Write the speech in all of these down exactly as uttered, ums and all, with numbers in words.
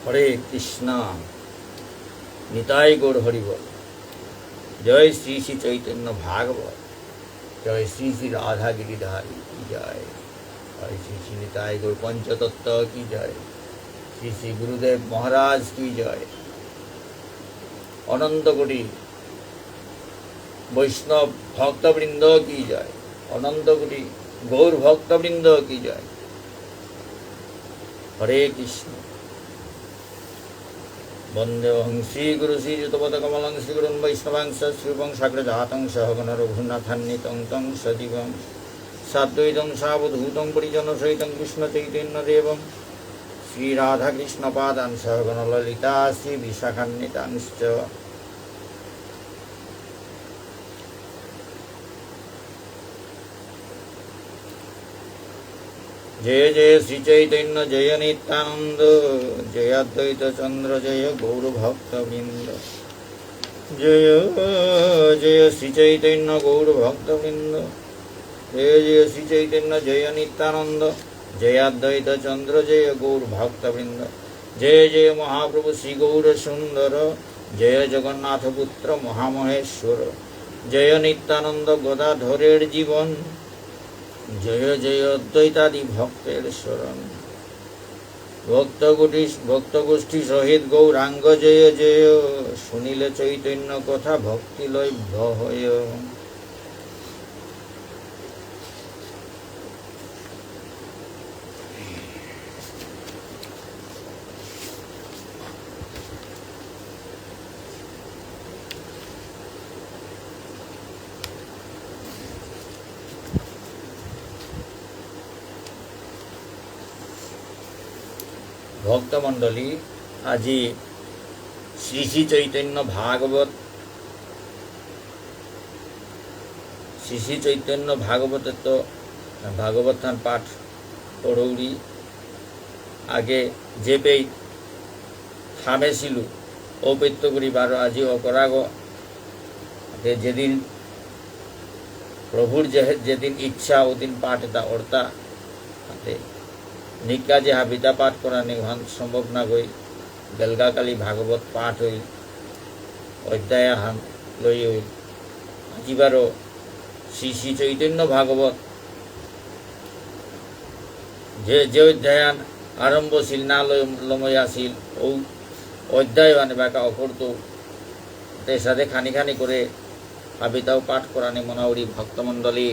হরে কৃষ্ণ। নিতাই গৌর হরি বল। জয় শ্রী শ্রী চৈতন্য ভাগবত। জয় শ্রী শ্রী রাধা গিরিধারী কি জয়। জয় শ্রী শ্রী নিতাই গৌর পঞ্চতত্ত্ব কি জয়। শ্রী শ্রী গুরুদেব মহারাজ কি জয়। অনন্ত কোটি বৈষ্ণব ভক্তবৃন্দ কি জয়। অনন্ত কোটি গৌর ভক্তবৃন্দ কি জয়। হরে কৃষ্ণ। বন্দেহং শ্রীগুরু শ্রীযুতপদকমলং শ্রীগুরুন বৈষ্ণবাংশ্চ শ্রীরূপং সাগ্রজাতং সহগণ রঘুনাথান্বিতং তং সজীবং সাদ্বৈতং সাবধূতং পরিজনসহিতং কৃষ্ণচৈতন্যদেবং শ্রীরাধাকৃষ্ণপাদান সহগণ ললিতা শ্রীবিশাখান্বিতাংশ্চ। জয় জয় শ্রী চৈতন্য জয় নিত্যানন্দ, জয় অদ্বৈত চন্দ্র জয় গৌর ভক্তবৃন্দ। জয় জয় শ্রী চৈতন্য গৌর ভক্তবৃন্দ। জয় জয় শ্রী চৈতন্য জয় নিত্যানন্দ, জয় অদ্বৈত চন্দ্র জয় গৌর ভক্তবৃন্দ। জয় জয় মহাপ্রভু শ্রী গৌর সুন্দর, জয় জগন্নাথ পুত্র মহামহেশ্বর। জয় নিত্যানন্দ গদাধরের জীবন, জয় জয় অদ্বৈতাদি ভক্তের শরণ। ভক্তগোষ্ঠী, ভক্তগোষ্ঠী সহিত গৌরাঙ্গ জয় জয়, শুনিলে চৈতন্য কথা ভক্তি লভ্য হয়। ভক্তমণ্ডলী, আজি শ্রী শ্রী চৈতন্য ভাগবত, শ্রী শ্রী চৈতন্য ভাগবতত্ত ভাগবতহান পাঠ করৌরি। আগে যেপেই থামেছিলু, ঔপেত্য করি বারো আজি অকরাগ। তে যেদিন প্রভুর যে, যেদিন ইচ্ছা, ওদিন পাঠ এতা অর্তা। তে নিকা যে হাবিতা পাঠ করানি ওহান সম্ভব না গই। বেলগা কালি ভাগবত পাঠ হইল, অধ্যায় আহান লই হইল। আজি বারো শ্রী শ্রী চৈতন্য ভাগবত যে, যে অধ্যায়ান আরম্ভ ছিল না লয়-, লময় আছিল, ও অধ্যায় মানে বাকা অকরত, তে সাথে খানি খানি করে হাবিতাও পাঠ করানি মনাউরি ভক্তমণ্ডলী।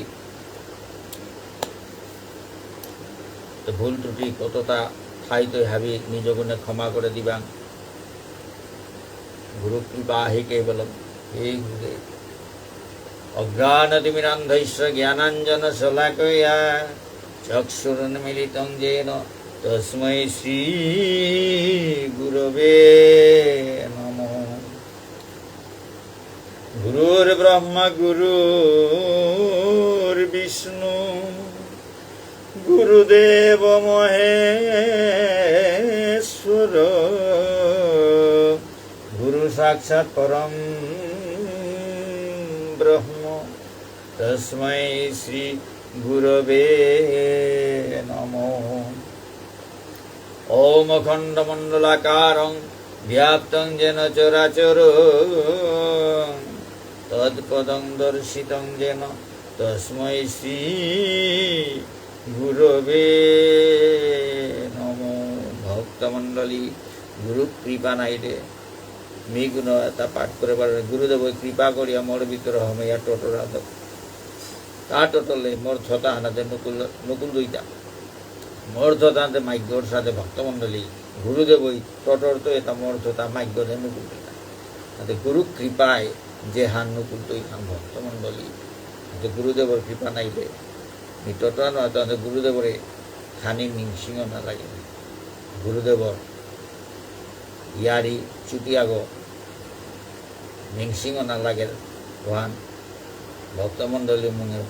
তো ভুল ত্রুটি কতটা থাইতই হাবি নিজ গুণে ক্ষমা করে দিবাং। গুরু কৃপা হি কেবলম। হে গুরুদেব। অজ্ঞানতিমিরান্ধস্য জ্ঞানাঞ্জনশলাকয়া চক্ষুরুন্মীলিতং যেন তস্মৈ শ্রী গুরবে নমঃ। গুরুর্ব্রহ্মা গুরুর্বিষ্ণু গুরুদেব মহেশ্বর। গুরু সাক্ষাৎ পরম ব্রহ্ম। তস্মৈ শ্রী গুরবে নমঃ। ॐ अखण्डमण्डलाकारं व्याप्तं येन चराचरं तत्पदं दर्शितं येन तस्मै श्री गुरवे नमः। ভক্তমণ্ডলী, গুরু কৃপা নাইলে মি কোনো এতা পাঠ করে পারে না। গুরুদেব ওই কৃপা করিয়া মোর ভিতরে হমেয়া টোটরা দেব। তা টোটলে মোর থতা হানাতে নুকুল, নুকুল দুইটা। মোর থতাতে মাইগ্যর সাথে ভক্তমণ্ডলী, গুরুদেব ওই টোটর তো এতা মোর থতা মাইগ্যতে নুকুল দুইটা। তাতে গুরু কৃপায় যে হান নুকুল দুই হান ভক্তমণ্ডলী। তাতে গুরুদেবর কৃপা নাইলে মি টোটরা নয়, তাতে গুরুদেবরে খানি নিংসিং না লাগে। গুরুদেবর ইয়ারি চুটি আগো নিংসিং না লাগে, ওহান ভক্তমণ্ডলী মুঙে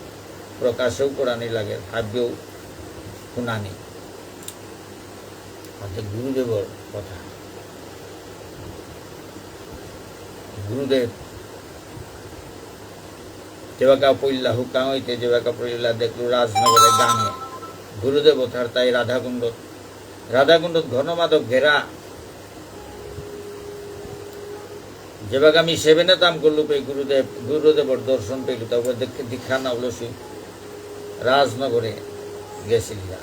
প্রকাশও করানি লাগে, হাবিও শুনানি। অর্থাৎ গুরুদেবর কথা। গুরুদেব যেবাকা পইলা হুকাং হইতে যেবাকা পইলা দেখলো রাজনগরে গাঙে গুরুদেব অথার তাই রাধাকুণ্ড, রাধাকুণ্ডত ঘনমাধব ঘেরা। যেবাকা আমি সেভেনে তাম করলু পে গুরুদেব, গুরুদেবর দর্শন পেলু, তারপর দেখ-, দীক্ষা না হলো সে রাজনগরে গেছিল গা,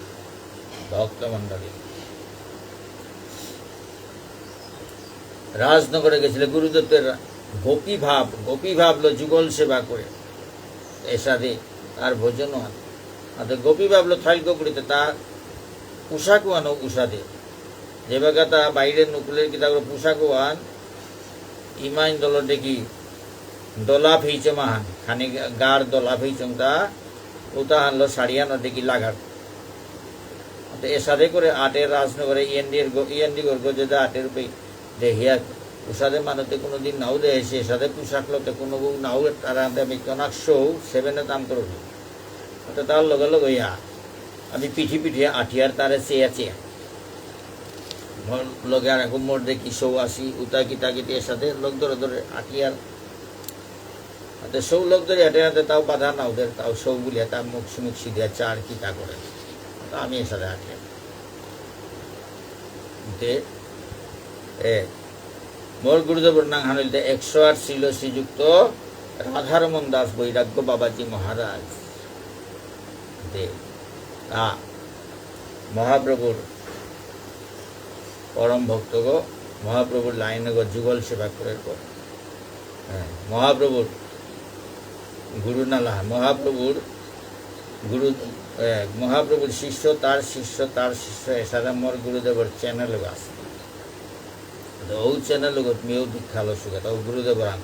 ভক্তমণ্ডলী। রাজনগরে গেছিল গুরুদেবের গোপী ভাব, গোপী ভাবলো যুগল সেবা করে। এসাদে তার ভোজন আন। আতে গোপী ভাবলো থাইল গোপুরিতে তা পোশাক আনো উষাদে। যেবাকা তা বাইরে নুকুলের কিতা করে পোশাক আন, ইমাইন দলর দেখি দলা ফেইচম আহান, খানি গার দলা ফেইচম তা, উতা হানলো সারিয়ানো দেখি লাগার। তো এসাদে করে আটে রাজনগরে ইএনডি এর গো-, ইএনডি গর গজেদা আটে রূপে দেহিয়া উসাদে মানতে কোনো দিন নাও দেহেছে, এসাদে পোশাক লতে কোনো গো নাও তারা আনতে আমি কনাক শৌ সেভেনে তাম করবি। তো তার লগে লগে ইয়া, আমি পিঠি পিঠি আটিয়ার তারে চেয়া চেয়া। মোর লগে আর এখন মোর দেখি শৌ আসি, উতা কিতা কিতি এসাদে লগ ধরে ধরে আটিয়ার। আতে শৌ লগ ধরে আটে আটে তাও বাধা নাও দের, তাও শৌ বুলিয়া তার মুখ সুমুখ সিধিয়া চার কিতা করে। তো আমি এসাদে আটিয়ার। তে, এ, মোর গুরুদেবর নাঙহান ইলতে একশো আট শ্রীল শ্রীযুক্ত রাধারমন দাস বৈরাগ্য বাবাজি মহারাজ। তে, আ, মহাপ্রভুর পরম ভক্তগ, মহাপ্রভুর লাইনগ যুগল সেবা করে করে। হ্যাঁ, মহাপ্রভুর গুরু নালা, মহাপ্রভুর গুরু, এ, মহাপ্রভুর শিষ্য, তার শিষ্য, তার শিষ্য, এসাদে মোর গুরুদেবর channel আছে। তো ও channel গত মিও দীক্ষা লসুগা, তো গুরুদেবর আম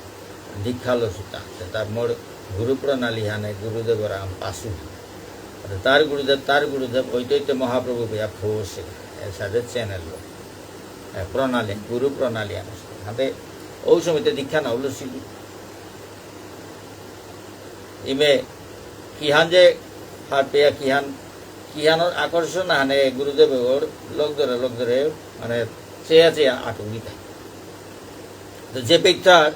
দীক্ষা লসুতা। তো তার মোর গুরু প্রণালী হানে গুরুদেবর আম পাসু। তো তার গুরুদেব, তার গুরুদেব, ওইতে ওইতে মহাপ্রভু বিয়া ফোসে, এসাদে channel লো। এ, প্রণালী, গুরু প্রণালী আনে। হাতে ও সময়তে দীক্ষা না হলো শিলি। ইমে কিহান যে হারপেয়া কিহান, কিহানর আকর্ষণ আহানে গুরুদেবর লগ ধরে, লগ ধরে, মানে, চেয়া চেয়া আটুকি থাকে। তো যে পেক্ষা,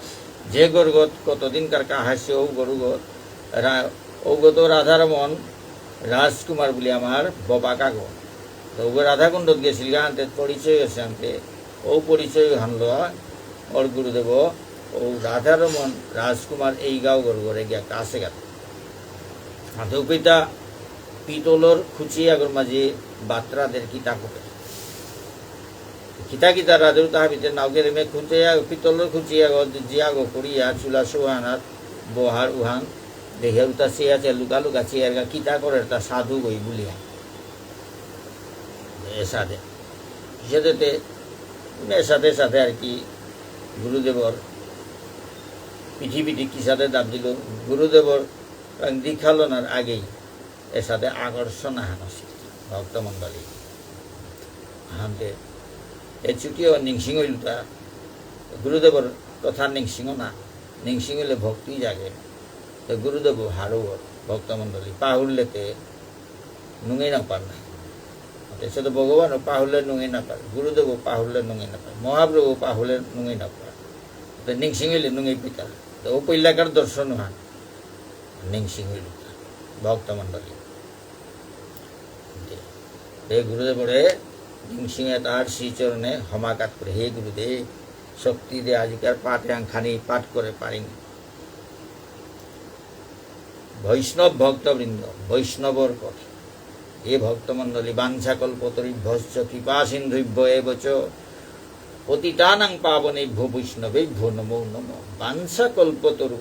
যে গরগত কতদিনকার কাহাসে ও গরুগত, রা-, ও গত রাধারমন রাজকুমার বুলি আমার ববা কাগো। তো ও রাধাকুণ্ডত গেছিল গা, আনতে পরিচয় আছে আনতে। ও পরিচয় হানলো, ওর গুরুদেব, ও রাধারমন রাজকুমার এই গাঁও ঘর ঘরে গিয়া কাছে গেল। হাতে পিতা পিতলর খুচি আগর মাঝে বাত্রাদের কিতা করে। কিতা কিতা রাধের উতা হাবিতে নাও গেলে মে খুচি আগ, পিতলর খুচি আগ, জিয়াগো করিয়া চুলা সোহানাত বহার উহান, দেহে উতা সে আছে লুকা লুকা চেয়ার গা কিতা করে তা সাধু গই বুলিয়া। এসাদে। এসাদে তে, এসাদে সাদে আর কি গুরুদেবর পৃথিবীতে কিসাদে দাব দিল, গুরুদেবর দীক্ষা লনার আগেই এসাদে আকর্ষণ আহান আছে ভক্তমণ্ডলী। আহান্তে এ চুটিও নিংসিং হইলতা গুরুদেবর কথা নিংসিং না, নিংসিং হইলে ভক্তি জাগে। তো গুরুদেব হারৌর ভক্তমণ্ডলী পাহুরলেতে নুঙেই না পার নাই। তো সে তো ভগবানও পাহুরলে নুঙেই না পার, গুরুদেবও পাহুরলে নুঙেই না পার, মহাপ্রভু পাহুরলে নুঙেই না পার। তো নিংসিং হইলে নুঙেই পিতা। তো ও পৈলাকার দর্শন হান নিংসিং হইল ভক্তমণ্ডলী। হে গুরুদেবরে নিংসিং এ তার শ্রীচরণে হমাকাত করে, হে গুরুদেব, শক্তি দে আজিকার পাঠ এহান খানি পাঠ করে পারিং। বৈষ্ণব ভক্তবৃন্দ, বৈষ্ণবর কথা। হে ভক্তমণ্ডলী, বাঞ্ছাকল্পতরুভ্যশ্চ কৃপা সিন্ধুভ্য এব চ পতিতানাং পাবনেভ্যো বৈষ্ণবেভ্যো নমো নমঃ। বাঞ্ছা কল্পতরু,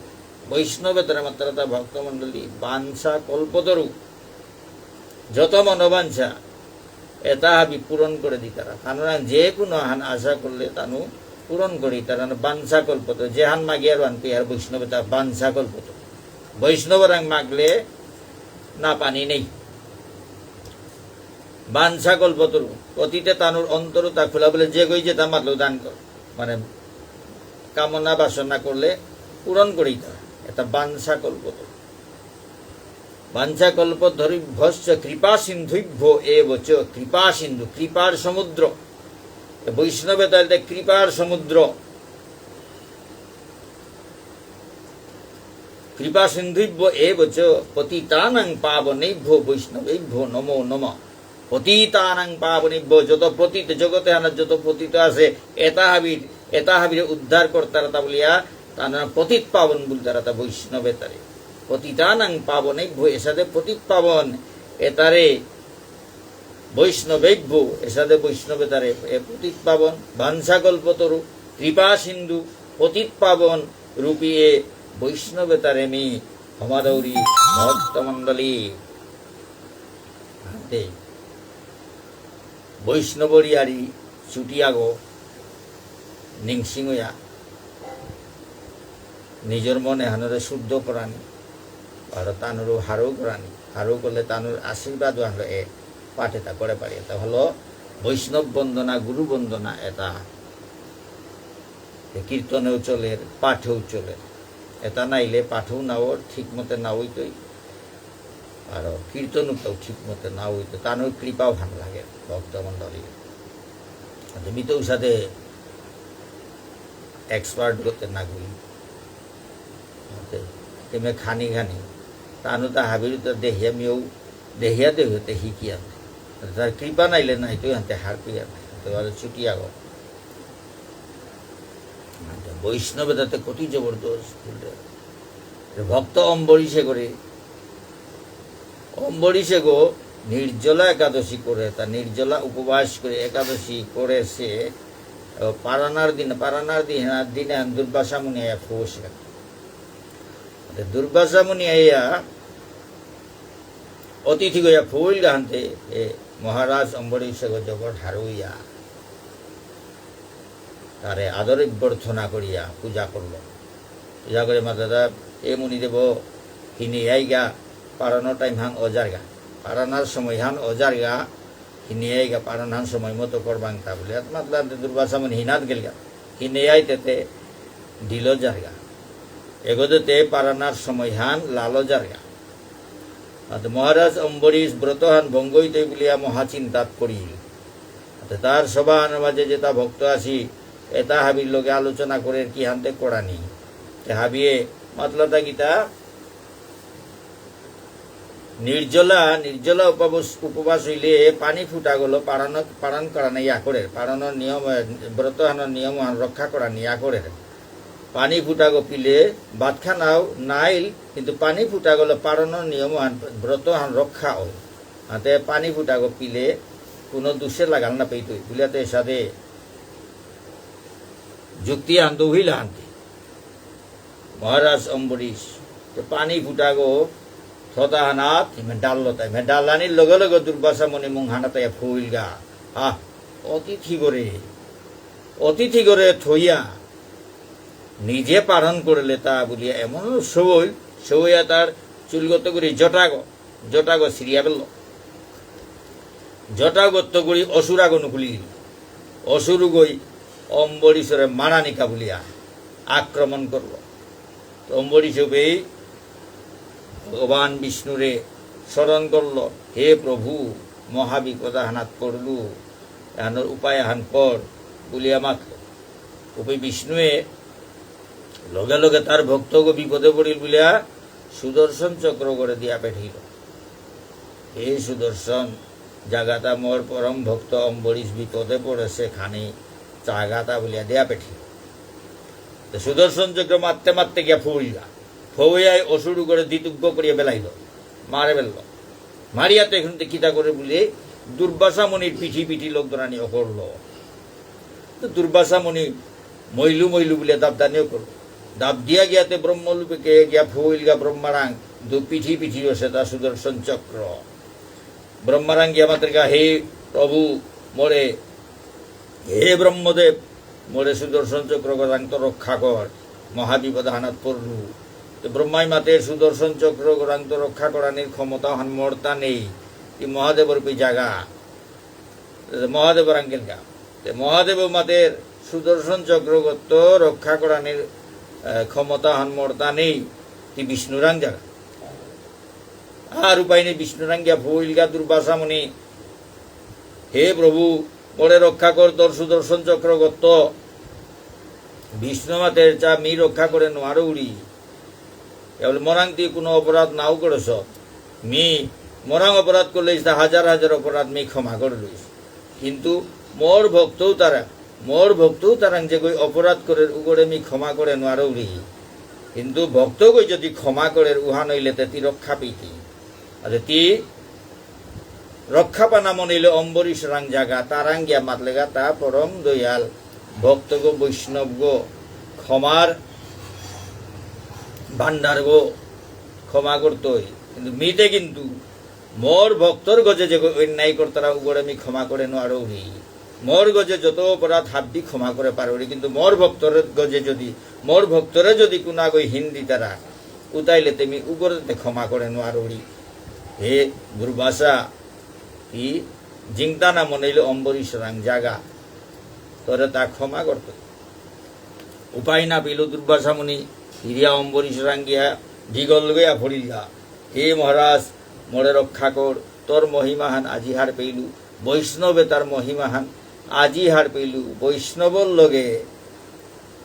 বৈষ্ণবে তারা মাত্রা তা ভক্তমণ্ডলী, বাঞ্ছা কল্পতরু, যত মনোবাঞ্ছা, এতা হাবি পূরণ করে দিতারা। তানুরাং যে কোনো আহান আশা করলে তানু পূরণ করে দিতারা। বাঞ্ছা কল্পতরু, যেহান মাগিয়ার আনতে আর বৈষ্ণবে তা বাঞ্ছা কল্পতরু। বৈষ্ণবরাং মাগলে না পানি নেই। বাঞ্ছা কল্পতরু, অতীতে তানুর অন্তরতা খোলা বলে যে গই যেতা মাতলো দান কর। মানে কামনা বাসনা করলে পূরণ করে দিতারা। এতা বাঞ্ছা কল্পতরু। বাঞ্ছা কল্পতরুভ্যশ্চ কৃপা সিন্ধুভ্য এব চ। কৃপা সিন্ধু, কৃপার সমুদ্র। এ বৈষ্ণবে তাহলে কৃপার সমুদ্র। কৃপা সিন্ধুভ্য এব চ পতিতানাং পাবনেভ্যো বৈষ্ণবেভ্যো নমো নমঃ। পতিতানাং পাবনেভ্যো, যত পতিত, জগতে আনার যত পতিত আছে, এতা হাবির এতা হাবিরে উদ্ধার করতারাতা বুলিয়া তানু পতিত পাবন বুলতারাতা বৈষ্ণব এতারে। পতিতানাং পাবনেভ্যো, এসাদে পতিত পাবন এতারে বৈষ্ণবেভ্যো, এসাদে বৈষ্ণব এতারে, এ পতিত পাবন, বাঞ্ছা কল্পতরু, কৃপা সিন্ধু, পতিত পাবন রূপী এ বৈষ্ণব এতারে মি হমাদৌরি ভক্তমণ্ডলী। হাতে বৈষ্ণবর ইয়ারি চুটি আগো নিংসিং হইয়া নিজর মন এহানরে শুদ্ধ করানি, আর তানুরও হারৌ করানি, হারৌ করলে তানুর আশীর্বাদ আনলো এ পাঠ এতা করে পারি। এতা হলো বৈষ্ণব বন্দনা, গুরু বন্দনা এতা। এ কীর্তনেও চলের, পাঠেও চলের। এতা নাইলে পাঠেও নাওর, ঠিক মতে না হইতই। আর কীর্তন তো ঠিক মতে না হইতো, তানুর কৃপাও ভান লাগে ভক্তমণ্ডলী। তুমি তো সাথে expert করতে না গই। ওকে, তুমি খানি খানি। তানু তা হাবির তো দেহিয়া মিও, দেহিয়া দেহিতে হিকিয়া। তার কৃপা নাইলে নাই, তুই হাতে হারপিয়া। তো আর ছুটি আগো। বৈষ্ণব এতাতে কতি জবরদস্ত বুললে। ভক্ত অম্বরীষে করে, অম্বরীষে গো নির্জলা একাদশী করে, তা নির্জলা উপবাস করে একাদশী করে সে, আহ, পারানার দিন, পারানার দিন, দিনে দুর্বাসা মুনি আয়া ফোসে। তে দুর্বাসা মুনি আয়া অতিথি গয়া ফুল গাহান্তে, এ মহারাজ অম্বরীষে গো জবর হারৌ ইয়া। তারে আদর অভ্যর্থনা করিয়া পূজা করল। পূজা করে মাতাতা, এ মুনিদেব, হিনে আইগা, পারানোর টাইম হান অজারগা, পারানার সময় হান অজারগা, হিনে আইগা, পারান হান সময় মতো করবাং তা বুলে। মাতলা দুর্বাসা মুনি হিনাত গেলগা, হিনে আইতেতে দিল জারগা। এগোদেতে পারানার সময় হান লালো জারগা। আর মহারাজ অম্বরীষ ব্রত হান ভঙ্গ হইতে বুলিয়া মহাচিন্তাত পড়িল। তে তার সভার মাঝে যেতা ভক্ত আসি, এতা হাবির লগে আলোচনা করে কি হানতে করানি। তে হাবিয়ে মাতলাতা গীতা নির্জলা, নির্জলা উপবাস, উপবাস হইলে পানি ফুটা গেল পারান, পারান করানি ইয়া করে, পারানোর নিয়ম, এ, ব্রত হানর নিয়ম হান রক্ষা করানি ইয়া করে। পানি ফুটাগো পিলে ভাত খানাও নাইল, কিন্তু পানি ফুটাগলো পারণর নিয়ম হান, ব্রত হান রক্ষা অয়। হাতে পানি ফুটাগো পিলে কোনো দুষে লাগাল না পেইতই। বুলিয়াতে সাদে যুক্তি আনতো হইলা আনতে। মহারাজ অম্বরীষ, তো পানি ফুটাগো থতা হানাত, ইমে ডাললো তাই। ইমে ডালানির লগে লগে দুর্বাসা মুনি মুং হানাত ইয়া ফুইলগা। আহ, অতিথি গরে, অতিথি গরে থইয়া নিজে পারণ করলে তা বুলিয়া এমন সবই, সবইয়া তার চুলগত করি জটাগো, জটাগো সিরিয়া বেলল। জটাগত করি অসুরাগো নুকুলি। অসুরগই অম্বরীষরে মারানিকা বুলিয়া আক্রমণ করল। তো অম্বরীষ উবেই ভগবান বিষ্ণুরে স্মরণ করল, "হে প্রভু, মহাবিপদ আহানাত পড়লু, এহানর উপায় আহান কর," বুলিয়া মাতল। উপে বিষ্ণুয়ে লগে লগে তার ভক্তগো বিপদে পড়িল বুলিয়া সুদর্শন চক্র করে দিয়া পেঠাইল। "হে সুদর্শন, জাগাতা মোর পরম ভক্ত অম্বরীষ বিপদে পড়েছে, খানি চাগাতা," বুলিয়া দিয়া পেঠাইল। তো সুদর্শন চক্র মারতে মারতে গিয়া ফুইলগা। ফৌয়াই অসুর করে দ্বিতুগ্গ করিয়া বেলাইল, মারে বেলল। মারিয়া তো এখন তো কিতা করে বলে দুর্বাসা মুনির পিঠি পিঠি লোক দরানি অকরল। তো দুর্বাসা মুনি মইলু মইলু বলে দাবদানিও করল। দাব দিয়া গিয়াতে ব্রহ্মলোকে গিয়া ফৌইলগা ব্রহ্মারাং দু পিঠি পিঠি অসে তা সুদর্শন চক্র। ব্রহ্মারাং গিয়া মাতেরগা, "হে প্রভু, মোরে, হে ব্রহ্মদেব, মোরে সুদর্শন চক্র গরাংত রক্ষা কর, মহাবিপদ হানাত পড়লু।" তো ব্রহ্মাই মাতের, "সুদর্শন চক্র গরাংত রক্ষা করানির ক্ষমতা হান মোরতা নেই, তি মহাদেবর পি জাগা।" তো মহাদেব রাঙ্গেলগা। তো মহাদেব মাতের, "সুদর্শন চক্রগত রক্ষা করানির, আহ, ক্ষমতা হান মোরতা নেই, তি বিষ্ণুরাং জাগা।" আর উপায় নেই, বিষ্ণুরাং গিয়া ফুইলগা দুর্বাসা মুনি, "হে প্রভু, মোরে রক্ষা কর তোর সুদর্শন চক্রগত।" বিষ্ণু মাতের, "চা মি রক্ষা করে নোয়ারো উড়ি। এ বলে মোরাং তি কোনো অপরাধ নাও করেছ। মি মোরাং অপরাধ করলে তা হাজার হাজার অপরাধ মি ক্ষমা করে লইস। কিন্তু মোর ভক্তও তারা মোর ভক্ত তারাং যেগই অপরাধ করের উগরে মি ক্ষমা করে নোয়ারৌরি। কিন্তু ভক্তগই যদি ক্ষমা করের উহান হইলে তে তি রক্ষা পেইতি। আর তি রক্ষা পানা মনিলে অম্বরীশ রাং জাগা, তারাং গিয়া মাতলেগা তা পরম দয়াল, ভক্তগো বৈষ্ণবগো ক্ষমার ভাণ্ডারগো ক্ষমা করতই। কিন্তু মিতে কিন্তু মোর ভক্তর গজে যে অন্যায় করতারা উগরে মি ক্ষমা করে নোয়ারৌরি। মোর গজে যত অপরাধ হাব্বি ক্ষমা করে পারৌরি, কিন্তু মোর ভক্তর গজে যদি, মোর ভক্তরে যদি কুনাগই হিন দিতারা, উতাইলে তে মি উগরে তে ক্ষমা করে নোয়ারৌরি। হে দুর্বাসা, তি জিংতা না মনেইলে অম্বরীশ রাং জাগা, তোরে তা ক্ষমা করতো। উপায় না পেল দুর্বাসা মুনি, ফিরিয়া অম্বরীশ রাং গিয়া দিগল গয়া ফরিলগা। হে মহারাজ, মোরে রক্ষা কর, তোর মহিমাহান আজি হার পেইলু, বৈষ্ণবে তার মহিমাহান আজি হার পেইলু, বৈষ্ণবর লগে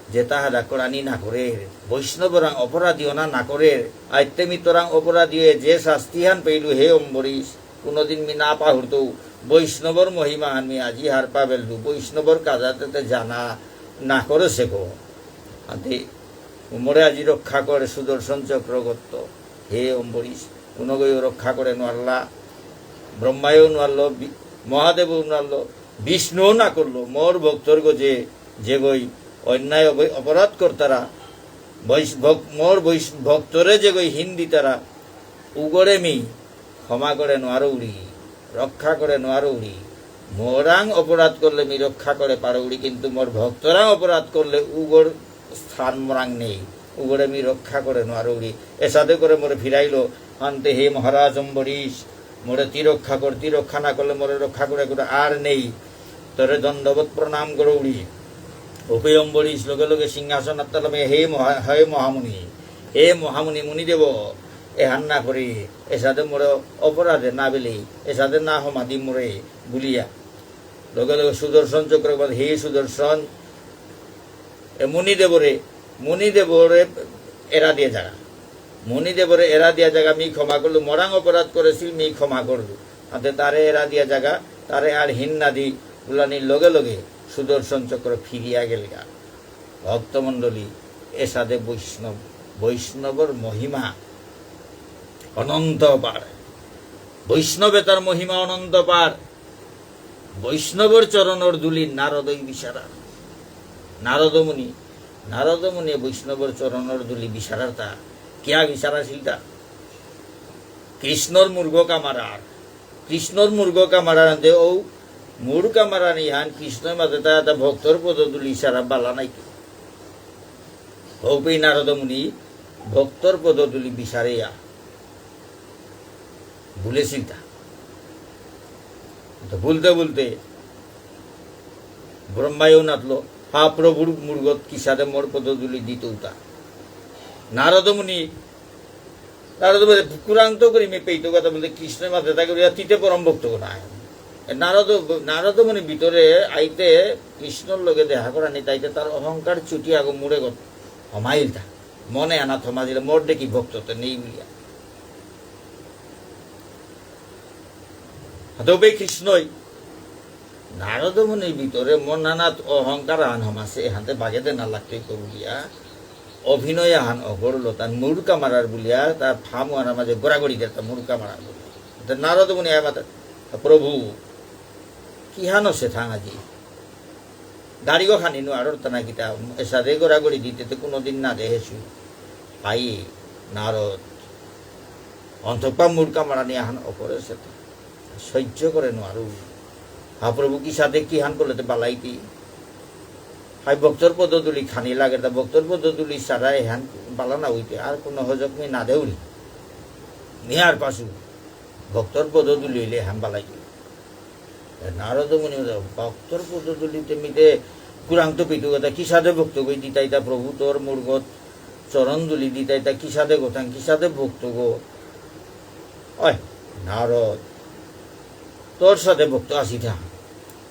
যেতা হাদা করানি না করের, বৈষ্ণবরাং অপরাধী অনা না করের, আইতে মি তোরাং অপরাধী হয়ে যে শাস্তিহান পেইলু হে অম্বরীশ, কোনোদিন মি না পাহুরতৌ, বৈষ্ণবর মহিমাহান মি আজি হার পা বেললু, বৈষ্ণবর কাজাতে তে জানা না করে সেকো। আতে মোরে আজি রক্ষা করে সুদর্শন চক্রগত্ত, হে অম্বরীশ, কোনোগইও রক্ষা করে নোয়ারলা, ব্রহ্মায়ও নোয়ারলো, বি-, মহাদেবও নোয়ারলো, বিষ্ণুও না করলো, মোর ভক্তর গজে যেগই অন্যায় অবৈ-, অপরাধ করতারা, বৈশ-, ভক-, মোর বৈশ-, ভক্তরে যেগই হিন দিতারা, উগরে মি ক্ষমা করে নোয়ারৌরি, রক্ষা করে নোয়ারৌরি। মোরাং অপরাধ করলে মি রক্ষা করে পারৌরি, কিন্তু মোর ভক্তরাং অপরাধ করলে উগর স্থান মোরাং নেই, উগরে মি রক্ষা করে নোয়ারৌরি। এসাদে করে মোরে ফিরাইলো, আনতে হে মহারাজ অম্বরীশ, মোরে তি রক্ষা কর, তি রক্ষা না করলে মোরে রক্ষা করে করে আর নেই। তোরে দণ্ডবত প্রণাম করৌরি। উপে অম্বরীশ লগে লগে সিংহাসন আত্তালামে, হে মহা-, হে মহামুনি, হে মহামুনি মুনিদেব, এহান না করি, এসাদে মোরে অপরাধে না বেলি, এসাদে না হমাদি মোরে বুলিয়া। লগে লগে সুদর্শন চক্রবর্তী, হে সুদর্শন, এ মুনিদেবরে, মুনিদেবরে এরা দিয়া জাগা। মুনিদেবরে এরা দিয়া জাগা, মি ক্ষমা করলু, মোরাং অপরাধ করেছিল, মি ক্ষমা করলু। আতে তারে এরা দিয়া জাগা, তারে আর হিন না দি, বুলানির লগে লগে সুদর্শন চক্র ফিরিয়া গেলগা। ভক্তমণ্ডলী, এসাদে বৈষ্ণব, বৈষ্ণবর মহিমা অনন্ত অপার। বৈষ্ণবে তার মহিমা অনন্ত অপার। বৈষ্ণবর চরণর ধুলি নারদই বিচারার। নারদমুনি, নারদমুনি বৈষ্ণবর চরণর ধুলি বিচারার তা। কিয়া বিচারাছিল তা? কৃষ্ণর মুরগ কামারার। কৃষ্ণর মুরগ কামারার আনতে ও মুর কামারানি হান কৃষ্ণ মাতে তা তা ভক্তর পদধূলি সারা বালা নাই তো। হৌপেই নারদমুনি ভক্তর পদধূলি বিচারেয়া বুলেছিল তা। তো বুলতে বুলতে ব্রহ্মায়ও নাতলো, হা প্রভুর মুরগত কিসাদে মোর পদধূলি দিতৌতা। নারদমুনি, নারদমুনি কুরাংত করি মে পেইতো কথা বলতে কৃষ্ণ মাতে তাকে বলে, তিতে পরম ভক্ত নাই। এ নারদ, নারদমুনি ভিতরে আইতে কৃষ্ণর লগে দেখা করানি তাইতে তার অহংকার চুটি আগো মুড়ে গত হমাইলতা। মনে আনা থমা দিলে মোর দেখি ভক্ত তো নেই বুলিয়া। হাতবে কৃষ্ণই নারদমুনির ভিতরে মন নানাত অহংকার আহান হমাসে এহানতে বাগে দে না লাগতে কবুলিয়া অভিনয় আহান অগরলো তার মুরকা মারার বুলিয়া তার ফাম আনার মাঝে গোড়াগড়ি দে তার মুরকা মারার বুলিয়া। তে নারদমুনি আয় মাতা, "প্রভু, কিহানো সে থাং আজি?" দাড়িগো খানি নুয়ারর তানা কিতা, এসাদে গোড়াগড়ি দিতে তো কোনোদিন না দেহেছু। আই নারদ, অন্তপা মুরকা মারানি আহান অপরে সেতা। সহ্য করে নুয়ারু। হা প্রভু, কিসাদে কিহান করলে তো বালাইতি? হাই ভক্তর পদধূলি খানি লাগে, তা ভক্তর পদধূলি সারা এহান বালা না হইতে, আর কোনো হজক মি না দেউরি। মি আর পাসু, ভক্তর পদধূলি হইলে এহান বালাইতি। নারদ মুনি বলে, "ভক্তর পদধূলিতে মিতে কুরাংত পিতু কথা, কিসাদে ভক্ত গই দিতাইতা প্রভু তোর মুরগত চরণ ধুলি দিতাইতা কিসাদে গোথাং, কিসাদে ভক্ত গো?" অয়, নারদ, তোর সাদে ভক্ত আসি থা।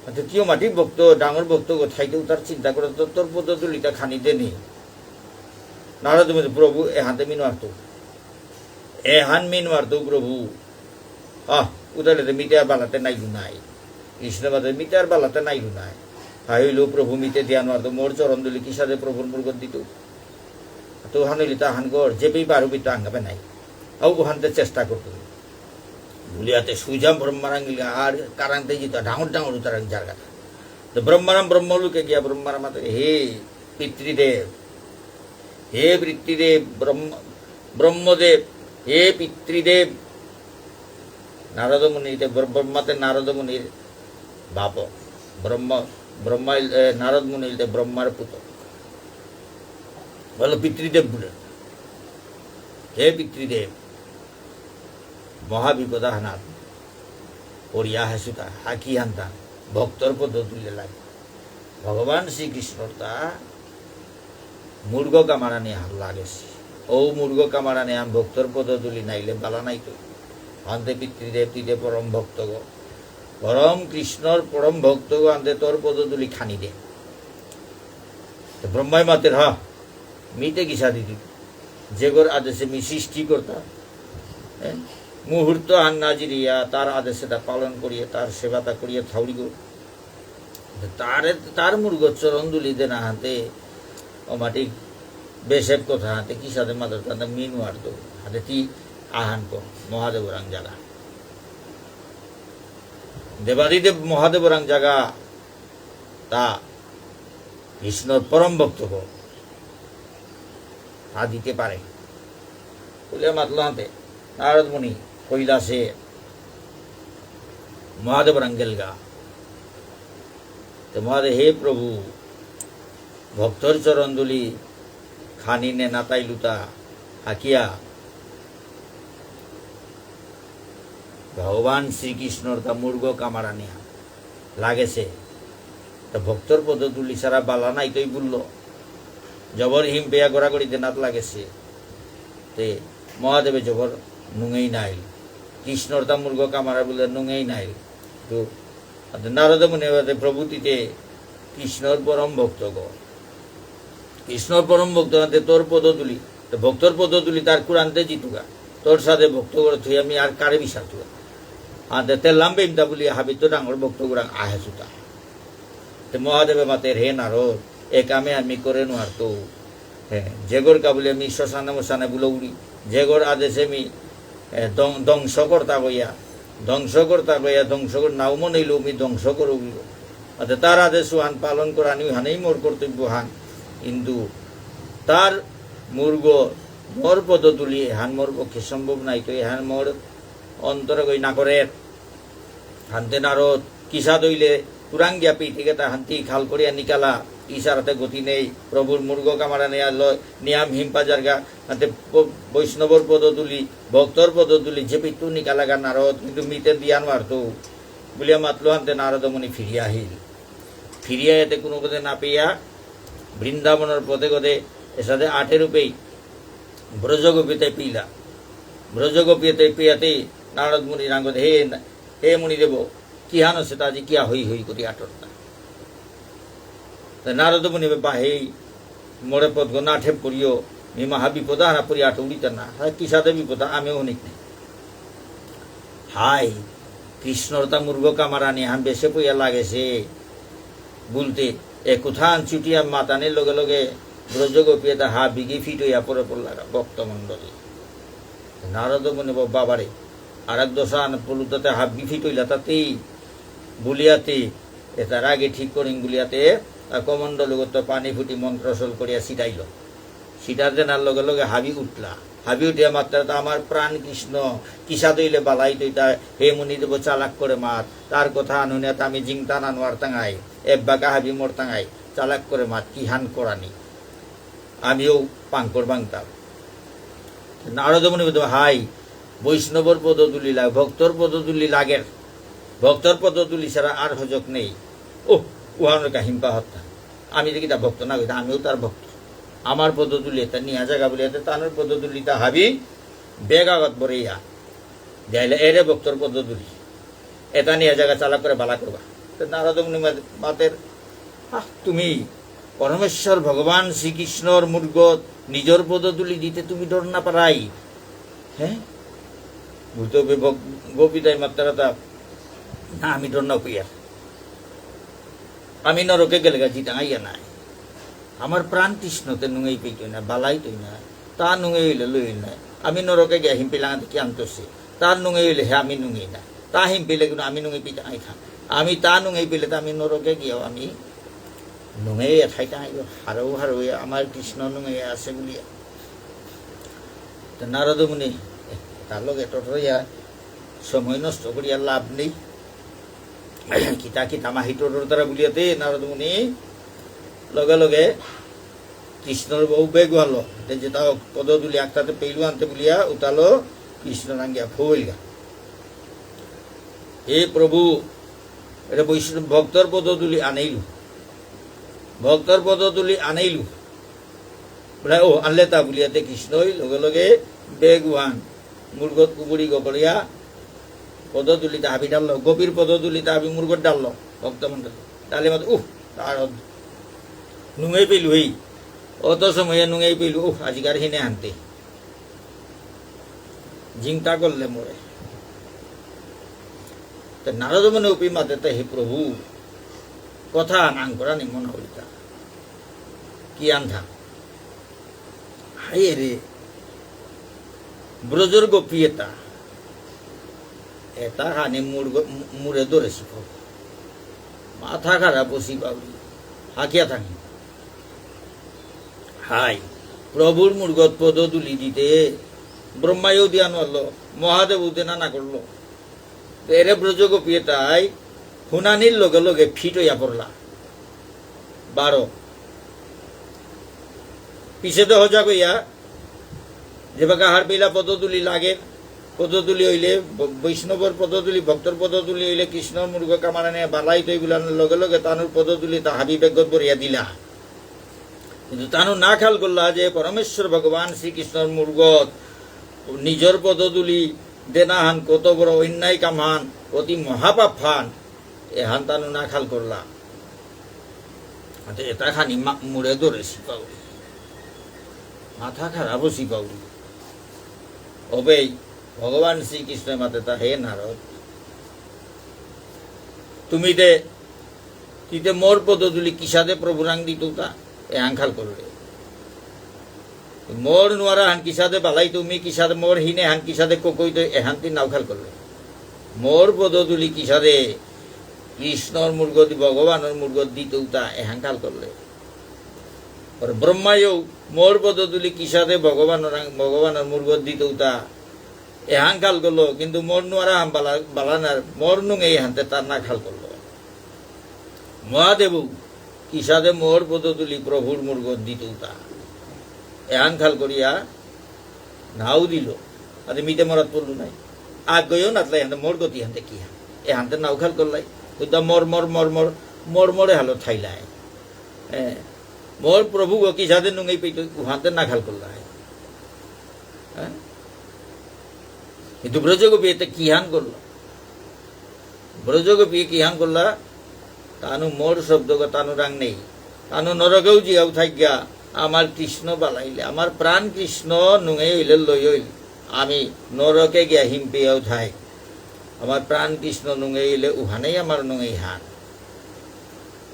আচ্ছা, কিয় মাটি ভক্ত, ডাঙর ভক্ত গো থাইতে উতার চিন্তা করে তো তোর পদধূলিতা খানি দেনি। নারদ মুনি, "প্রভু, এহাতে মিনু আর তো।" এহান মিন মারতো প্রভু। আহ, উতালে তো মিতে আর বালাতে নাইলু নাই। কৃষ্ণ মাতে মিতে আর বালাতে নাইলু নাই। তাই হইলেও প্রভু মিতে দিয়া নোয়ারতো, মোর চরণ ধুলি কিসাদে প্রভুর মুরগত দিত। তো হান হইলে তা হান কর, যে পেই পারু পিতা আঙ্গাবে নাই। আও ওহানতে চেষ্টা করতো। বুলিয়াতে সুজা ব্রহ্মারাং গিলগা আর কারাংতে জিতা ডাঙর ডাঙর উতারাং জারগা। তো ব্রহ্মারাম ব্রহ্মলোকে গিয়া ব্রহ্মারাম মাতে, "হে পিতৃদেব, হে পিতৃদেব, ব্রহ্ম-, ব্রহ্মদেব, হে পিতৃদেব।" নারদ মুনি ইলতে ব্র-, ব্রহ্মাতে নারদ মুনির বাপ। ব্রহ্ম, ব্রহ্মা ইল-, এ, নারদ মুনি ইলতে ব্রহ্মার পুত। বলো পিতৃদেব বুলে। হে পিতৃদেব, মহাবিপদ আহানাত পড়িয়া হেসুতা, হাকি হান্তা, ভক্তর পদ তুলে লাগে। ভগবান শ্রীকৃষ্ণর তা মুরগ কামারানি হার লাগেসে। ও মুরগ কামারানি আম ভক্তর পদ তুলি নাইলে বালা নাই তো। আন্তে পিতৃদেব তিতে পরম ভক্তগ। পরম কৃষ্ণর পরম ভক্তগ আন্তে তোর পদ তুলি খানি দে। তো ব্রহ্মায় মাতের, "হা, মিতে কিসাদে দিতু? যেগর আদেশে মি সৃষ্টিকর্তা। হ্যাঁ? মুহূর্ত আহান না জিরিয়া তার আদেশে তা পালন করিয়া, তার সেবা তা করিয়া থাউরি গো।" তারে, তার মুরগ চরণ ধুলি দেনা হাতে, ও মাটি বেশের কথা হাতে, কিসাদে মাতার তাতে মিনু আর তো। হাতে তি আহান কর, মহাদেবরাং জাগা। দেবাদিদেব মহাদেবরাং জাগা, তা কৃষ্ণর পরম ভক্ত গো। তা দিতে পারে। বুলে মাতলো হাতে, নারদ মুনি কৈলাসে মহাদেবরাং গেলগা। তো মহাদেব, হে প্রভু, ভক্তর চরণ ধুলি খানি নে না তাইলুতা হাকিয়া ভগবান শ্রীকৃষ্ণর তা মুরগ কামারানিয়া লাগেসে। তা ভক্তর পদ তুলি সারা বালা নাই তই বুলল। জবর হিম পেয়া গড়াগড়ি দেনাত লাগেসে। তে মহাদেবে জবর নুঙেই নাইল। কৃষ্ণর তা মুরগ কামারা বুলে নুঙেই নাইল। তো, আতে নারদ মুনি বাদে প্রভু তিতে কৃষ্ণর পরম ভক্ত গ। কৃষ্ণর পরম ভক্ত আতে তোর পদ তুলি। তো ভক্তর পদ তুলি তার কুরান্তে জিতুগা। তোর সাদে ভক্ত গর তুই আমি আর কারে বিচার তুগা। আতে তে লাম্বে ইমতা বুলি হাবি তো ডাঙর ভক্ত গুরাং আহে সুতা। তে মহাদেবে মাতের, "হে নারদ, এ কামে আমি করে নোয়ারতো। হ্যাঁ, যেগর কাবুলে আমি শ্মশানে মশানে বুলৌরি, যেগর আদেশে আমি, এ, ধ্বং-, ধ্বংস কর্তা কইয়া, ধ্বংস কর্তা কইয়া, ধ্বংস কর-, নাও মনেইলেও আমি ধ্বংস করৌরি। অর্থাৎ তার আদেশ হান পালন করানি হানেই মোর কর্তব্য হান। কিন্তু তার মুরগ, মোর পদ তুলি, এহান মোর পক্ষে সম্ভব নাই, তো এহান মোর অন্তরে গই না করে।" হান্তে নারদ, কিসা দইলে, কুরাং গিয়া পিঠে গেতা হান্তি খাল করিয়া নিকালা, ইশারাতে গতি নেই, প্রভুর মুরগ কামারা নেয়া লয়, নিয়াম হিম্পা জারগা, হান্তে ব-, বৈষ্ণবর পদ তুলি, ভক্তর পদ তুলি, যে পিতু নিকালাগা নারদ, কিন্তু মিতে দিয়া নোয়ারতো, বুলিয়া মাতলো হান্তে নারদ মুনি ফিরিয়া আহিল। ফিরিয়া এতে কোনো পদে না পেয়া, বৃন্দাবনর পদে গদে, এসাদে আটে রূপেই, ব্রজগোপীতে পিলা। ব্রজগোপীতে পিয়াতে নারদ মুনি রাঙ্গদে, হে না-, হে মুনিদেব, কিহান আছে তা আজি কিয়া হই হই করি আটরতা? তা নারদ মুনি বাবা, হেই মোরে পদগ না ঠেপ করিও, মি মহা বিপদ আহানা পরি আটুরিতা না। হ্যাঁ, কিসাদে বিপদ, আমিও হুনিক নাই। হাই, কৃষ্ণর তা মুরগ কামারানি হান বেশে পইয়া লাগেছে। বুলতে, এ কুথান চুটিয়া মাতানির লগে লগে ব্রজগোপী এটা হা বিগি ফিট হইয়া পরে পড়লাগা ভক্তমণ্ডলী। নারদ মুনি বাবা, বাবারে, আর এক দশা আন পলুতাতে হাবি ফিট হইলা তাতেই বুলিয়াতে, এটার আগে ঠিক করিং বুলিয়াতে, আর কমণ্ডলগত পানি ফুটি মন্ত্র সল করিয়া ছিটাইল। ছিটার দেনার লগে লগে হাবি উঠলা। হাবি উঠিয়া মাত্রা তা আমার প্রাণ কৃষ্ণ, কিসা দইলে বালাই তৈতা, হে মুনি দেব চালাক করে মাত, তার কথা আনুনিয়া তা আমি জিংতা নানুয়ার তাঙাই, এব্বাকা হাবি মোর তাঙাই, চালাক করে মাত, কি হান করানি। আমিও পাঙ্কর বাংতাম। নারদ মুনি বলতে, হাই, বৈষ্ণবর পদধূলি লাগে, ভক্তর পদধূলি লাগের। ভক্তর পদধূলি ছাড়া আর হজক নেই। ও, উহানোর কাহিম্পা হত্যা। আমি দেখি তা ভক্ত না কইতা, আমিও তার ভক্ত। আমার পদধূলি এটা নিয়া জায়গা বলে, এতে তানোর পদধূলি তা হাবি বেগাগত বরেইয়া। যাইলে এরে ভক্তর পদধূলি। এটা নিয়ে জায়গা চালা করে বালা করবা। তো নারদ মুনি মা-, মাতের, আহ, তুমি পরমেশ্বর ভগবান শ্রীকৃষ্ণর মুরগত নিজর পদধূলি দিতে তুমি ডর না পারাই? হ্যাঁ? ভূত বিভক-, গোপিতাই মাত্রা তা, না, আমি ডর না কইয়া। আমি নরকে গেলেগা জিতাঙাইয়া নাই। আমার প্রাণ তৃষ্ণতে নুঙেই পেইতই না, বালাইতই না। তা নুঙেই হইলে লইল না। আমি নরকে গিয়া হিম পেলাঙাতে কি আনতসে? তার নুঙেই হইলে হে আমি নুঙেই না। তা হিম পেলে কিন্তু আমি নুঙেই পিতাঙাই থাক। আমি তা নুঙেই পেলে তো আমি নরকে গিয়াও আমি নুঙেই থাইতাঙাই। হারৌ হারৌ আমার কৃষ্ণ নুঙেই আছে বুলিয়া। তো নারদ মুনি, এ, তার লগে টটরিয়া সময় নষ্ট করিয়া লাভ নেই। কিতা কিতা মাহি টটর তারা বুলিয়াতে নারদ মুনি লগে লগে কৃষ্ণর বউ বেগ হলো। তে যেতা পদধূলি আকতাতে পেইলু আনতে বুলিয়া উতালো কৃষ্ণ রাঙ্গিয়া ফুইলগা। হে প্রভু, এটা বৈষ্ণব ভক্তর পদধূলি আনাইলু, ভক্তর পদধূলি আনাইলু। বুলে, "ও, আনলে তা," বুলিয়াতে কৃষ্ণই লগে লগে বেগ উহান মুরগত কুবুরি গকরিয়া পদধূলিতা হাবি ডাললো, গোপীর পদধূলিতা হাবি মুরগত ডাললো, ভক্তমণ্ডলী। ডালে মাত্র, "উহ, তার নুঙেই পেলু হেই, অত সময়ে নুঙেই পেলু, উহ, আজিকার হিনে আনতে।" জিংতা করলে মোরে। তো নারদ মুনি উপি মাতে তো, "হে প্রভু, কথা নাং করা নি মনে হইতা। কি আনথা? হায় রে, ব্রজর গোপী এতা, এতা খানি মুর গ-, মু-, মুরে ধরেছি প্রভু। মাথা খারাপ হসি বাবু, হাকিয়া থাকি।" হাই, প্রভুর মুরগত পদধূলি দিতে ব্রহ্মায়ও দিয়া নড়ল, মহাদেবও দেনা না করল। তো এরে ব্রজগোপী তাই হুনানির লগে লগে ফিট হইয়া পড়লা। বারো। পিছেদে হজা কইয়া, যেবাকা হারপিলা পদধূলি লাগে, পদধূলি হইলে, ব-, বৈষ্ণবর পদধূলি, ভক্তর পদধূলি হইলে কৃষ্ণর মুরগ কামারানে বালাই তৈ বুলানোর লগে লগে তানুর পদধূলি তা হাবি বেগত বরিয়া দিলা। কিন্তু তানু না খাল করলা যে পরমেশ্বর ভগবান শ্রীকৃষ্ণর মুরগত নিজর পদধূলি দেনাহান কত বড় অন্যায় কামহান, অতি মহাপাপহান, এহান তানু না খাল করলা। আতে এতা খানি মা-, মুড়ে ধরেছি পাউরি। মাথা খারাপ হসি পাউরি। অবেই ভগবান শ্রীকৃষ্ণ মাতে তা, "হে নারদ, তুমি দে তিতে মোর পদধূলি কিসাদে প্রভুরাং দিতৌতা, এহান খাল করলে। মোর নুয়ারা হান কিসাদে বালাই তুমি কিসাদে মোর হিনে হান কিসাদে ককই তো এহান তি নাও খাল করলে। মোর পদধূলি কিসাদে কৃষ্ণর মুরগত ভগবানর মুরগত দিতৌতা, এহান খাল করলে। আর ব্রহ্মায়ও মোর পদধূলি কিসাদে ভগবানর, ভগবানর মুরগত দিতৌতা, এহান খাল করলো, কিন্তু মোর নুয়ারা হান বালা-, বালানার মোর নুঙেই হানতে তার না খাল করলো। মহাদেবও কিসাদে মোর পদধূলি প্রভুর মুরগত দিতৌতা, এহান খাল করিয়া নাও দিল। আরে মিতে মরাত পড়লু নাই। আগয়ও নাতলাই হানতে মোর গতি হানতে কি হান? এহানতে নাও খাল করলাই। উদ্দা মোর, মোর, মোর, মোর, মোর, মোরে হালো থাইলাই। এ, মোর প্রভু গো কিসাদে নুঙেই পেইতো, উহানতে না খাল করলাই। হ্যাঁ? কিন্তু ব্রজগোপী এতে কিহান করলো? ব্রজগোপী কিহান করলা? তানু মোর শব্দগ তানু রাং নেই। তানু নরকেও জিয়াও থাকিয়া, আমার কৃষ্ণ বালাইলে, আমার প্রাণ কৃষ্ণ নুঙেই হইলে লই হইল। আমি নরকে গিয়া হিমপিয়াও থাই। আমার প্রাণ কৃষ্ণ নুঙেই হইলে উহানেই আমার নুঙেই হান।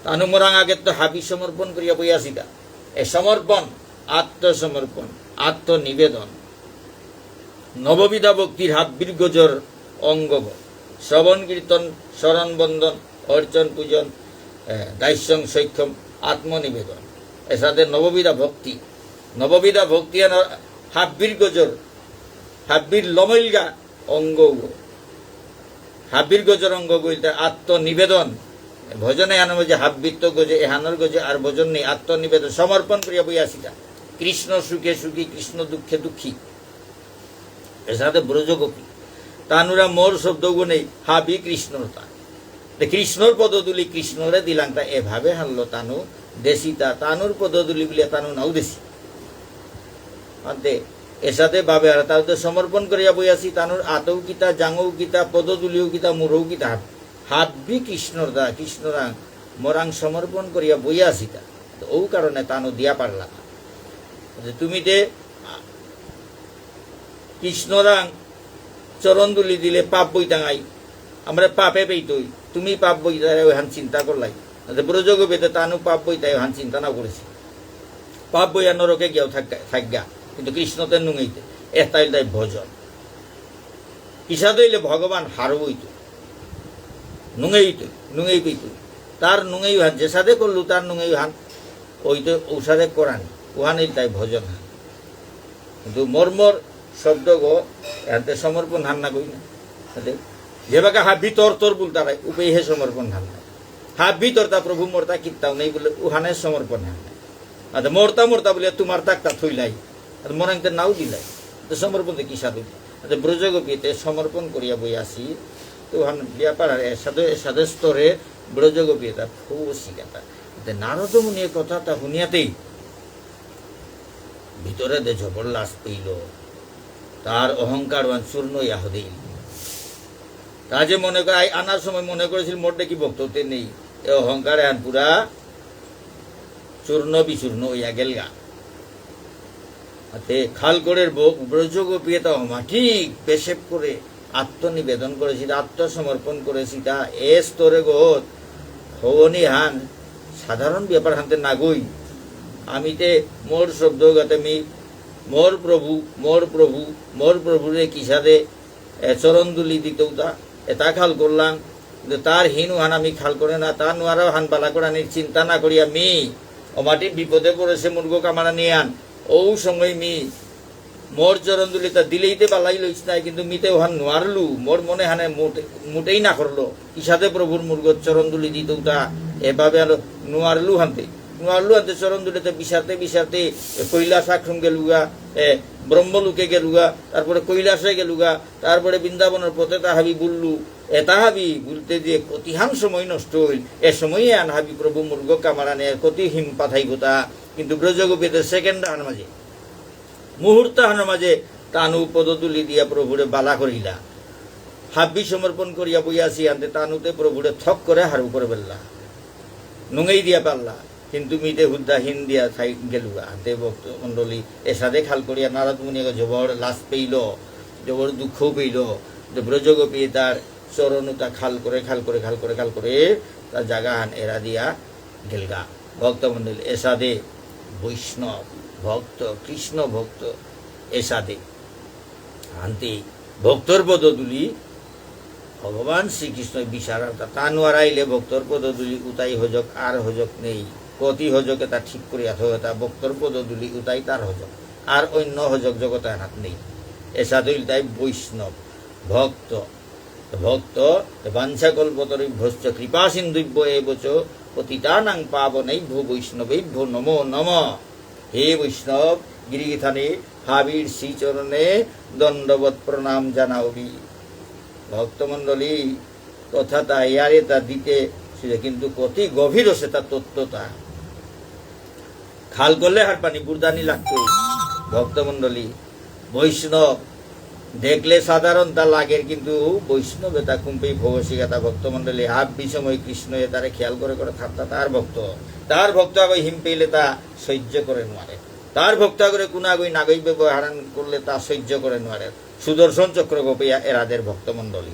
তানু মোরাং আগে তো হাবি সমর্পণ করিয়া বই আসিতা। এ সমর্পণ, আত্মসমর্পণ, আত্মনিবেদন। নববিধা ভক্তির হাব্বির গজর অঙ্গগ। শ্রবণ কীর্তন, স্মরণ বন্দন, অর্চন পূজন, এ, দাস্যং সখ্যম, আত্মনিবেদন। এসাদে নববিধা ভক্তি। নববিধা ভক্তি এন হাব্বির গজর, হাব্বির লমইলগা অঙ্গগ। হাব্বির গজর অঙ্গগ ইলতা আত্মনিবেদন। ভজনে আনব যে হাব্বিত্ত গজে, এহানর গজে আর ভজন নেই, আত্মনিবেদন, সমর্পণ করিয়া বই আসিতা। কৃষ্ণ সুখে সুখী, কৃষ্ণ দুঃখে দুঃখী। এসাদে ব্রজগোপী। তানুরা মোর শব্দগ নেই, হাবি কৃষ্ণর তা। তে কৃষ্ণর পদধূলি কৃষ্ণরে দিলাংতা এভাবে হানলো তানু দেসিতা, তানুর পদধূলি বুলিয়া তানু নাও দেসি। আনতে এসাদে ভাবে আর তার তো সমর্পণ করিয়া বই আসি, তানুর আতৌ কিতা, জাঙৌ কিতা, পদধূলিও কিতা, মুরৌ কিতা, হাব-, হাব্বি কৃষ্ণর দা, কৃষ্ণরাং, মোরাং সমর্পণ করিয়া বই আসিতা। তো ও কারণে তানু দিয়া পারলা না। যে তুমি তে কৃষ্ণরাং চরণ ধুলি দিলে পাপ বইতাঙাই, আমরা পাপে পেইতই, তুমি পাপ বইতারে ওইহান চিন্তা করলাই। আতে ব্রজগোপীতে তানু পাপ বই তাই হান চিন্তা না করেসি। পাপ বইয়া নরকে গিয়াও থাক-, থাকগা। কিন্তু কৃষ্ণতে নুঙেইতে। এ তাইল তাই ভজন। কিসাদে ইলে ভগবান হারৌ হইতো। নুঙেইতো, নুঙেই পেইতো। তার নুঙেই হান, যেসাদে করলু তার নুঙেই হান, ওই তো ঔসাদে করানি। ওহান ইল তাই ভজন হান। কিন্তু মোর মোর শব্দ গো, এতে সমর্পণ হান না কই না। এতে যেবাকা হা ভিতর তোর বুলতারাই, উপেই হে সমর্পণ হান না। হা ভিতর তা প্রভু মোরতা কিত্তাও নেই বুলে, উহানে সমর্পণ হান না। আতে মোরতা মোরতা বুলে তোমার তাকতা থইলাই। আতে মরাংতে নাও দিলাই। আতে সমর্পণ তো কিসাদে? আতে ব্রজগোপীতে সমর্পণ করিয়া বই আসি। তো উহান ব্যাপার আর এসাদে, এসাদে স্তরে ব্রজগোপীতা ফৌসি কথা। আতে নারদ মুনিয়ে কথাতা শুনিয়াতেই ভিতরে দে জবর লাজ পেইল। তার অহংকার বান চূর্ণ ইয়া হদেইল। তা যে মনে করে, আই-, আনার সময় মনে করেছিল মোর দেখি ভক্ততে নেই। এ অহংকার এহান পুরা চূর্ণ বিচূর্ণ হইয়া গেলগা। আতে খাল করে ব-, ব্রজগোপী এটা অমাটিক বেশেপ করে আত্মনিবেদন করেসিতা, আত্মসমর্পণ করেসিতা, এ স্তরে গত হওনি হান সাধারণ ব্যাপার হানতে নাগই। আমি তে মোর শব্দ গাতে মি মোর প্রভু, মোর প্রভু, মোর প্রভুরে কিসাদে এ চরণ ধুলি দিতৌতা, এটা খাল করলাম, কিন্তু তার হিনু হান আমি খাল করে না, তার নোয়ারাও হান বালা করানির চিন্তা না করি আমি, অমাটি বিপদে পড়েসে মুরগ কামারা নিয়ে আন, ও সময় মি মোর চরণ ধুলিতা দিলেইতে বালাই লইস নাই, কিন্তু মিতে ওহান নোয়ারলু, মোর মনে হানে মোটে-, মোটেই না করলো। ইসাদে প্রভুর মুরগত চরণ ধুলি দিতৌতা, এভাবে আলো নোয়ারলু হানতে। নোয়ারলু হানতে চরণ ধুলিতে বিচারতে বিচারতে এ কৈলাস আশ্রম গেলুগা, এ ব্রহ্মলোকে গেলুগা, তারপরে কৈলাসে গেলুগা, তারপরে বৃন্দাবনের পথে তাহাবি বুললু। এ তাহাবি বুলতে যে কতিহান সময় নষ্ট হইল, এ সময়ে আনহাবি প্রভু মুরগ কামারানে কতি হিম পাঠাইবতা। কিন্তু ব্রজগোপীতে সেকেন্ড আন মাঝে মুহূর্ত হানর মাঝে তানু পদধূলি দিয়া প্রভুরে বালা করিলা। হাব্বি সমর্পণ করিয়া বইয়া আসি আনতে তানুতে প্রভুরে থক করে হারু করে বেললা। নুঙেই দিয়া পারলা। কিন্তু মিতে হুদ্দা হিন দিয়া থাই গেলুগা। আনতে ভক্ত মণ্ডলী এসাদে খাল করিয়া নারদ মুনিকে জবর লাজ পেইল, জবর দুঃখ পেইল। যে ব্রজগোপী তার চরণতা খাল করে, খাল করে, খাল করে, খাল করে তার জাগা হান এরা দিয়া গেলগা। ভক্তমণ্ডলী, এসাদে বৈষ্ণব ভক্ত, কৃষ্ণ ভক্ত, এসাদে। আনতে ভক্তর পদধূলি ভগবান শ্রীকৃষ্ণ বিচারার তা, তা নোয়ারাইলে ভক্তর পদধূলি উতাই হজক আর হজক নেই। কতি হজকে তা ঠিক করিয়া থবে তা ভক্তর পদধূলি উতাই তার হজক। আর অন্য হজক জগতে হাত নেই। এসাদে ইল তাই বৈষ্ণব ভক্ত। ভক্ত, বাঞ্ছাকল্পতরুভ্যশ্চ কৃপাসিন্ধুভ্য এব চ পতিতানাং পাবনেভ্যো বৈষ্ণবেভ্যো নমো নমঃ। হে বৈষ্ণব, গিরিগিথানি হাবির শ্রীচরণে দণ্ডবত প্রণাম জানাওবি। ভক্তমণ্ডলী, কথা তা ইয়ারে তা দিতে শুধু, কিন্তু কতি গভীর সেটা তত্ত্বতা। খাল করলে হারপানি বুরদানি লাগতই। ভক্তমণ্ডলী, বৈষ্ণব দেখলে সাধারণ তা লাগের, কিন্তু বৈষ্ণবে তা কুম্পেই ভবসিকা তা। ভক্তমণ্ডলী, হাব্বি সময় কৃষ্ণ এ তারে খেয়াল করে করে থাকতা তার ভক্ত। তার ভক্ত আগই হিম পেইলে তা সহ্য করে নোয়ারে। তার ভক্ত আগরে কুনা আগই নাগই ব্যবহারান করলে তা সহ্য করে নোয়ারে। সুদর্শন চক্র গোপেয়া এরাদের ভক্তমণ্ডলী।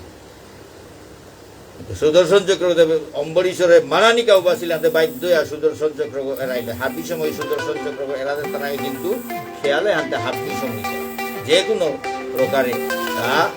সুদর্শন চক্র দেবে অম্বরীশ্বরে মারানিকা উবাসিলাতে বাধ্য হইয়া সুদর্শন চক্র এরাইলে। হাবি সময় সুদর্শন চক্র এরাদের তারাই কিন্তু খেয়ালে আনতে হাবি সময় যে কোনো প্রকারে তা